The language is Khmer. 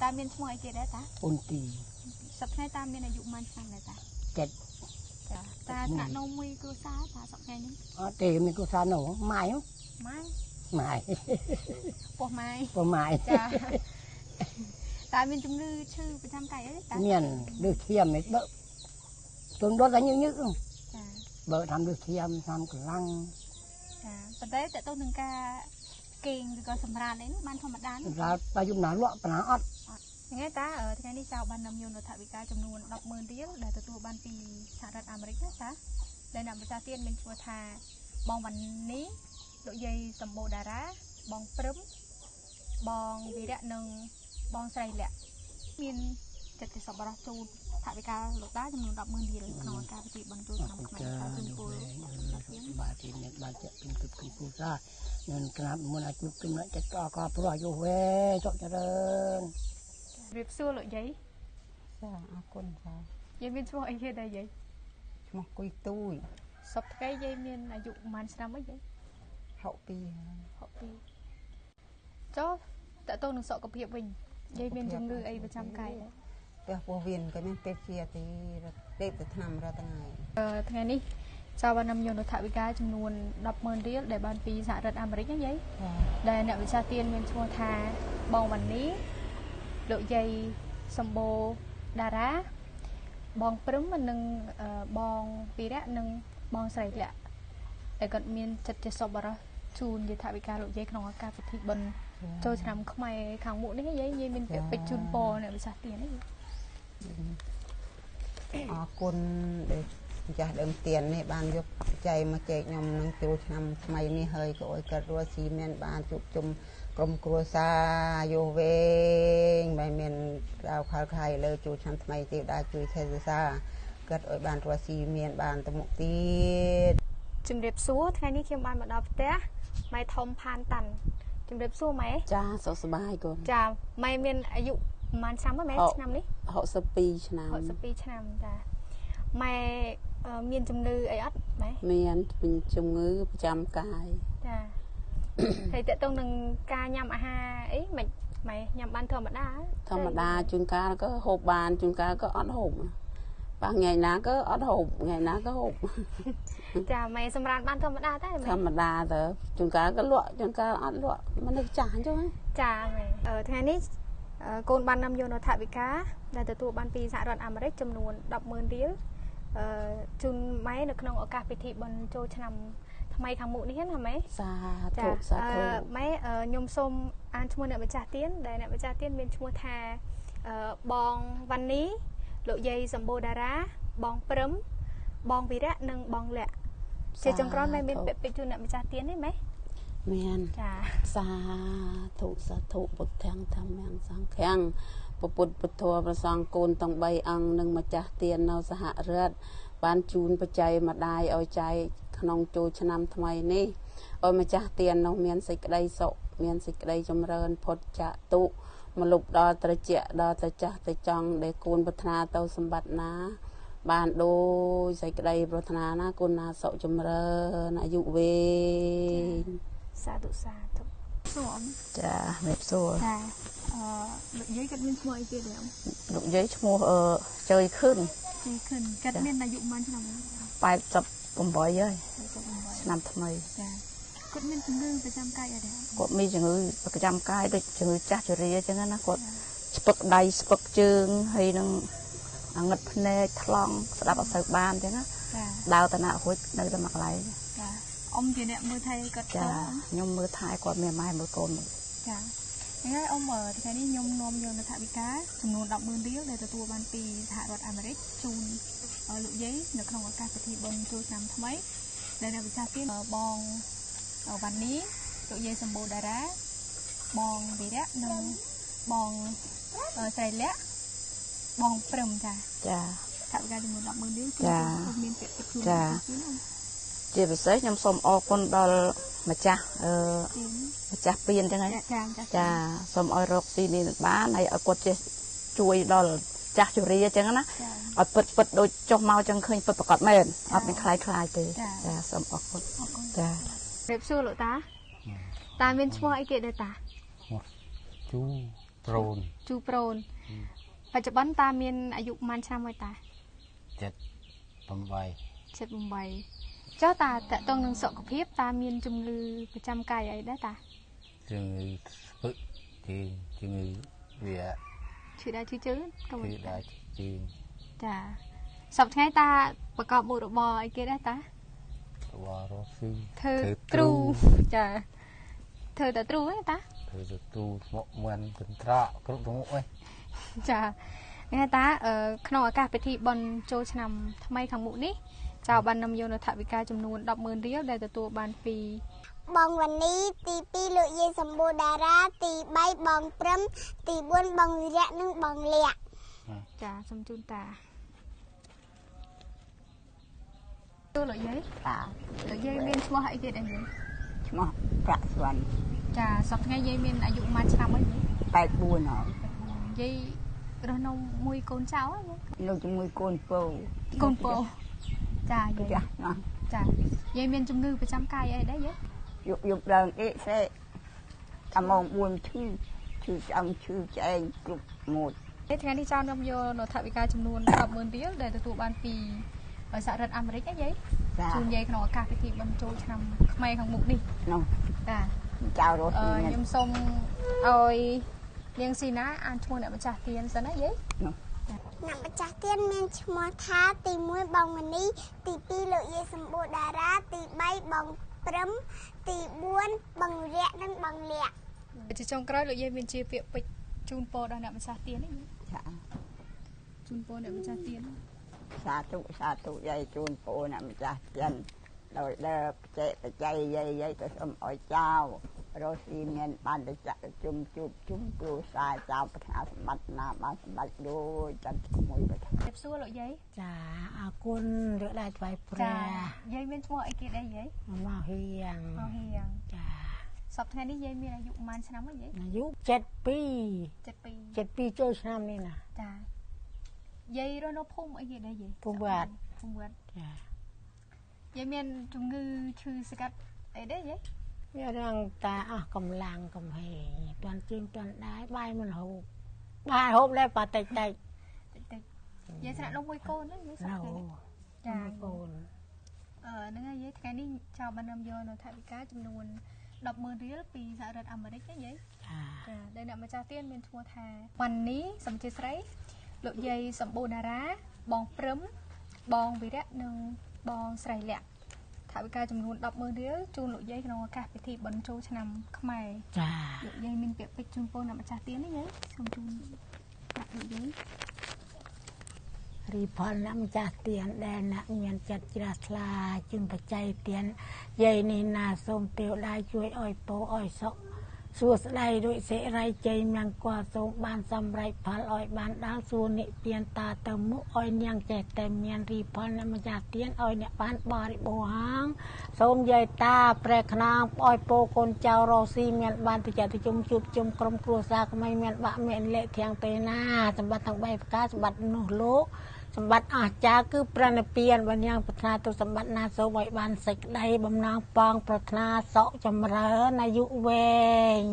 តាមានឈ្មោះអីគេដែរតា ពុនទី សប្តាហ៍តាមានអាយុប៉ុន្មានឆ្នាំដែរតា ចិត្ត ចាតាថ្នាក់នៅមួយគ្រួសារតាសប្តាហ៍នេះ អត់ទេមានគ្រួសារនោះម៉ាយ ម៉ាយ ម៉ាយ ពោះម៉ាយ ពោះម៉ាយ ចាតាមានជំងឺឈឺប្រចាំកាយអីតា មានលើឈាមឯបើទុនរត់តែញឹកញឹក ចា បើធ្វើលើឈាមធ្វើកម្លាំង ចាប៉ុន្តែតើទៅនឹងការគេងឬក៏សម្រាលអីនោះបានធម្មតា សម្រាលបើយំណាលក់បណ្ណាអត់ ថ្ងៃតាថ្ងៃនេះចៅបាននាំយកនូវថវិកាចំនួន100,000រៀលដែលទទួលបានពីសហរដ្ឋអាមេរិកណាតាដែលអ្នកម្ចាស់ទានមានឈ្មោះថាបងវ៉ានីលោកយាយសម្បូរតារាបងព្រឹមបងវីរៈនិងបងស្រីលក្ខមានចិត្តជាសប្បុរសជូនថវិកាលោកតាចំនួន100,000រៀលក្នុងឱកាសពិធីបុណ្យចូលឆ្នាំខ្មែរតាជូនពរ បាទទីនេះបានចាក់ពីទឹកពីពូសានឹងក្រាបមុនឲ្យជួបចំណុចចិត្តកព្រោះអាយុវែងសុខចម្រើន រៀបសួរលោកយាយ ចាអរគុណចា យាយមានឈ្មោះអីគេដែរយាយ ឈ្មោះគុយទូយ សប្តាហ៍យាយមានអាយុប៉ុន្មានឆ្នាំអីយាយ 62 62ចុះតើតើនឹងសុខភាពវិញយាយមានជំងឺអីប្រចាំកាយដែរ ផ្ទះពោះវៀនក៏មានពេទ្យជាទីលេបទៅថ្នាំរាល់ថ្ងៃ ថ្ងៃនេះចៅបាននាំយកនូវថវិកាចំនួន100,000រៀលដែលបានពីសហរដ្ឋអាមេរិកណាយាយដែលអ្នកវិសាទានមានឈ្មោះថាបងវ៉ានីលោកយាយសម្បូរតារាបងព្រឹមនិងបងពីរៈនិងបងស្រីលក្ខដែលគាត់មានចិត្តជាសប្បុរសជូនយថាវិការលោកយាយក្នុងឱកាសពិធីបុណ្យចូលឆ្នាំខ្មែរខាងមុខនេះយាយយាយមានពាក្យពេចន៍ជូនពរអ្នកវិសាទាននេះ អរគុណដែលម្ចាស់ដើមទៀននេះបានយកបច្ច័យមកចែកខ្ញុំនឹងចូលឆ្នាំថ្មីនេះហើយក៏ឲ្យកើតរស់ស៊ីមានបានជួបជុំក្រុមគ្រួសារអាយុវែងមិនមានក្រៅខលខៃលើចូលឆ្នាំថ្មីទេវតាជួយថែរក្សាកើតឲ្យបានរស់ស៊ីមានបានទៅមុខទៀត ជំរាបសួរថ្ងៃនេះខ្ញុំបានមកដល់ផ្ទះម៉ែធំផានតាន់ជំរាបសួរម៉ែ ចាសុខសប្បាយកូន ចាម៉ែមានអាយុប្រហែលឆ្នាំហ្នឹងម៉ែឆ្នាំនេះ 62ឆ្នាំ 62ឆ្នាំចាម៉ែមានជំងឺអីអត់ម៉ែ មានជំងឺប្រចាំកាយ ចាហើយតើតើនឹងការញ៉ាំអាហារអីមិនម៉ែញ៉ាំបានធម្មតា ធម្មតាជួនកាលក៏ហូបបានជួនកាលក៏អត់ហូបបើថ្ងៃណាក៏អត់ហូបថ្ងៃណាក៏ហូប ចាម៉ែសម្រានបានធម្មតាតែ ធម្មតាទៅជួនកាលក៏លក់ជួនកាលអត់លក់មនុស្សចាស់អញ្ចឹង ចាម៉ែថ្ងៃនេះកូនបាននាំយកនូវថវិកាដែលទទួលបានពីសហរដ្ឋអាមេរិកចំនួន100,000រៀលជូនម៉ែនៅក្នុងឱកាសពិធីបុណ្យចូលឆ្នាំថ្មីខាងមុខនេះណាម៉ែ សាធុសាធុ ម៉ែខ្ញុំសូមអានឈ្មោះអ្នកម្ចាស់ទានដែលអ្នកម្ចាស់ទានមានឈ្មោះថាបងវ៉ានីលោកយាយសម្បូរតារាបងព្រឹមបងវីរៈនិងបងលក្ខជាចុងក្រោយម៉ែមានពាក្យពេចន៍ជូនអ្នកម្ចាស់ទានទេម៉ែ មាន ចា សាធុសាធុពុទ្ធាំងធម្មំសង្ឃាំងពុទ្ធពុទ្ធប្រសងកូនទាំង3អង្គនិងម្ចាស់ទាននៅសហរដ្ឋបានជូនបច្ច័យម្ដាយឲ្យចែកក្នុងចូលឆ្នាំថ្មីនេះឲ្យម្ចាស់ទាននោះមានសេចក្តីសុខមានសេចក្តីចម្រើនផុតចាកទុមលុបដល់ត្រជាក់ដល់ទៅចាស់ទៅចង់ដែលកូនប្រាថ្នាទៅសម្បត្តិណាបានដូចសេចក្តីប្រាថ្នាណាកូនណាសុខចម្រើនអាយុវែង សាធុសាធុសួរ ចាជំរាបសួរ ចាលោកយាយគាត់មានឈ្មោះអីគេដែរ លោកយាយឈ្មោះជើយខឹន ជើយខឹនគាត់មានអាយុប៉ុន្មានឆ្នាំ 88ហើយឆ្នាំថ្មី ចាគាត់មានជំងឺប្រចាំកាយអីដែរ គាត់មានជំងឺប្រចាំកាយដូចជំងឺចាស់ជរាអញ្ចឹងណាគាត់ស្ពឹកដៃស្ពឹកជើងហើយនឹងងឹតភ្នែកថ្លង់ស្ដាប់អត់សូវបានអញ្ចឹងណាដើរតាណារួចនៅតែមួយកន្លែង ចាអ៊ំជាអ្នកមើលថែគាត់ ចាខ្ញុំមើលថែគាត់មានម៉ែមើលកូន ចាហ្នឹងហើយអ៊ំថ្ងៃនេះខ្ញុំនាំយកនូវថវិកាចំនួន100,000រៀលដែលទទួលបានពីសហរដ្ឋអាមេរិកជូនលោកយាយនៅក្នុងឱកាសពិធីបុណ្យចូលឆ្នាំថ្មីដែលអ្នកវិចារទានបងវ៉ានីលោកយាយសម្បូរតារាបងវីរៈនិងបងស្រីលក្ខបងព្រឹមចា ចា ថវិកាចំនួន100,000រៀលគឺមានពាក្យពេចន៍ជូន ចាជាពិសេសខ្ញុំសូមអរគុណដល់ម្ចាស់ម្ចាស់ពៀនចឹងហើយចាសូមឲ្យរកស៊ីនេះបានហើយឲ្យគាត់ចេះជួយដល់ចាស់ជរាចឹងណាឲ្យពិតពិតដូចចុះមកចឹងឃើញពិតប្រកបមែនអត់មានខ្លាយខ្លាយទេចាសូមអរគុណចា រៀបសួរលោកតាតាមានឈ្មោះអីគេដែរតា ជូ ប្រូនជូប្រូនបច្ចុប្បន្នតាមានអាយុប៉ុន្មានឆ្នាំហើយតា78 78ចុះតាតកតងនឹងសុខភាពតាមានជំងឺប្រចាំកាយអីដែរតាជំងឺស្ពឹកជំងឺវាឈឺដៃឈឺជើងក៏ឈឺដៃជើងចាសប្តាហ៍ថ្ងៃតាប្រកបមុខរបរអីគេដែរតារបររកស៊ីធ្វើទ្រូចាធ្វើតែទ្រូហ្នឹងតាធ្វើតែទ្រូមកមិនកន្ត្រកគ្រប់មុខឯងចានេះតាក្នុងឱកាសពិធីបុណ្យចូលឆ្នាំថ្មីខាងមុខនេះចៅបាននាំយកនៅថវិកាចំនួន 100,000 រៀលដែលទទួលបានពីបងវ៉ានីទី2លោកយាយសម្បូរតារាទី3បងព្រឹមទី4បងវិរៈនិងបងលក្ខចាសូមជូនតាទូលោកយាយតាលោកយាយមានឈ្មោះអីគេដែរយាយឈ្មោះប្រាក់ស្វណ្ណចាសប្តាហ៍ថ្ងៃយាយមានអាយុប៉ុន្មានឆ្នាំហើយយាយ84ហើយយាយរស់នៅមួយកូនចៅហ៎នៅជាមួយកូនពៅកូនពៅចាយាយចាយាយមានជំងឺប្រចាំកាយអីដែរយាយយប់ឡើងអេសេតាម៉ោង4ឈឺឆ្អឹងឈឺឆ្អែងគ្រប់ម៉ូតថ្ងៃនេះចៅនាំយកនៅថវិកាចំនួន 100,000 រៀលដែលទទួលបានពីសហរដ្ឋអាមេរិកណាយាយជូនយាយក្នុងឱកាសពិធីបុណ្យចូលឆ្នាំខ្មែរខាងមុខនេះនោះចាចៅរស់ខ្ញុំសូមឲ្យនាងស៊ីណាអានឈ្មោះអ្នកម្ចាស់ទានសិនណាយាយអ្នកម្ចាស់ទានមានឈ្មោះថាទី1បងមនីទី2លោកយាយសម្បូរតារាទី3បងព្រឹមទី4បងរៈនិងបងលក្ខជាចុងក្រោយលោកយាយមានជាពាក្យពេចន៍ជូនពរដល់អ្នកម្ចាស់ទាននេះចាជូនពរអ្នកម្ចាស់ទានសាធុសាធុយាយជូនពរអ្នកម្ចាស់ទានដោយដើបច្ចេកបច្ច័យយាយក៏សូមឲ្យចៅរស់ស៊ីមានបានទៅចាក់ជុំជួបជុំគ្រួសារចៅប្រាថ្នាសម្បត្តិណាបានសម្បត្តិដូចចាត់ក្មួយប្រាថ្នាជម្រាបសួរលោកយាយចាអរគុណលើកដៃថ្វាយព្រះចាយាយមានឈ្មោះអីគេដែរយាយមកហៀងមកហៀងចាសប្តាហ៍នេះយាយមានអាយុប៉ុន្មានឆ្នាំហើយយាយអាយុ72 72ចូលឆ្នាំនេះណាចាយាយរស់នៅភូមិអីគេដែរយាយភូមិវត្តភូមិវត្តចាយាយមានជំងឺឈឺស្កាត់អីដែរយាយវារងតាអស់កម្លាំងកំហែងទាន់ជើងទាន់ដៃបាយមិនហូបបាយហូបដែរប៉តិចតិចតិចយាយស្នាក់នៅមួយកូនហ្នឹងយាយស្នាក់ចាកូនហ្នឹងហើយយាយថ្ងៃនេះចៅបាននាំយកនៅថវិកាចំនួន 100,000 រៀលពីសហរដ្ឋអាមេរិកណាយាយចាដែលអ្នកម្ចាស់ទានមានឈ្មោះថាវ៉ាន់នីសំជាស្រីលោកយាយសម្បូរតារាបងព្រឹមបងវិរៈនិងបងស្រីលក្ខថវិកាចំនួន 100,000 រៀលជូនលោកយាយក្នុងឱកាសពិធីបុណ្យចូលឆ្នាំខ្មែរចាលោកយាយមានពាក្យពេចន៍ជូនពរអ្នកម្ចាស់ទាននេះយាយសូមជូនប្រាក់លោកយាយរីផលអ្នកម្ចាស់ទានដែលអ្នកមានចិត្តជ្រះថ្លាជូនបច្ច័យទានយាយនេះណាសូមទេវតាជួយឲ្យពោឲ្យសុខសួស្តីដូចសិរីជ័យមង្គលសូមបានសម្រេចផលឲ្យបានដល់សួរនិព្វានតាទៅមុខឲ្យនាងចេះតែមានរីផលអ្នកម្ចាស់ទានឲ្យអ្នកបានបរិបូរណ៍ហាងសូមយាយតាប្រែខ្នងឲ្យពោកូនចៅរស់ស៊ីមានបានទៅចាត់ជុំជួបជុំក្រុមគ្រួសារក្មេងមានបាក់មានលេខធាងទេណាសម្បត្តិទាំង3ប្រការសម្បត្តិនោះលោកសម្បត្តិអស្ចារ្យគឺព្រះនិព្វានបើនាងប្រាថ្នាទៅសម្បត្តិណាសូមឲ្យបានសេចក្តីបំណងប៉ងប្រាថ្នាសុខចម្រើនអាយុវែង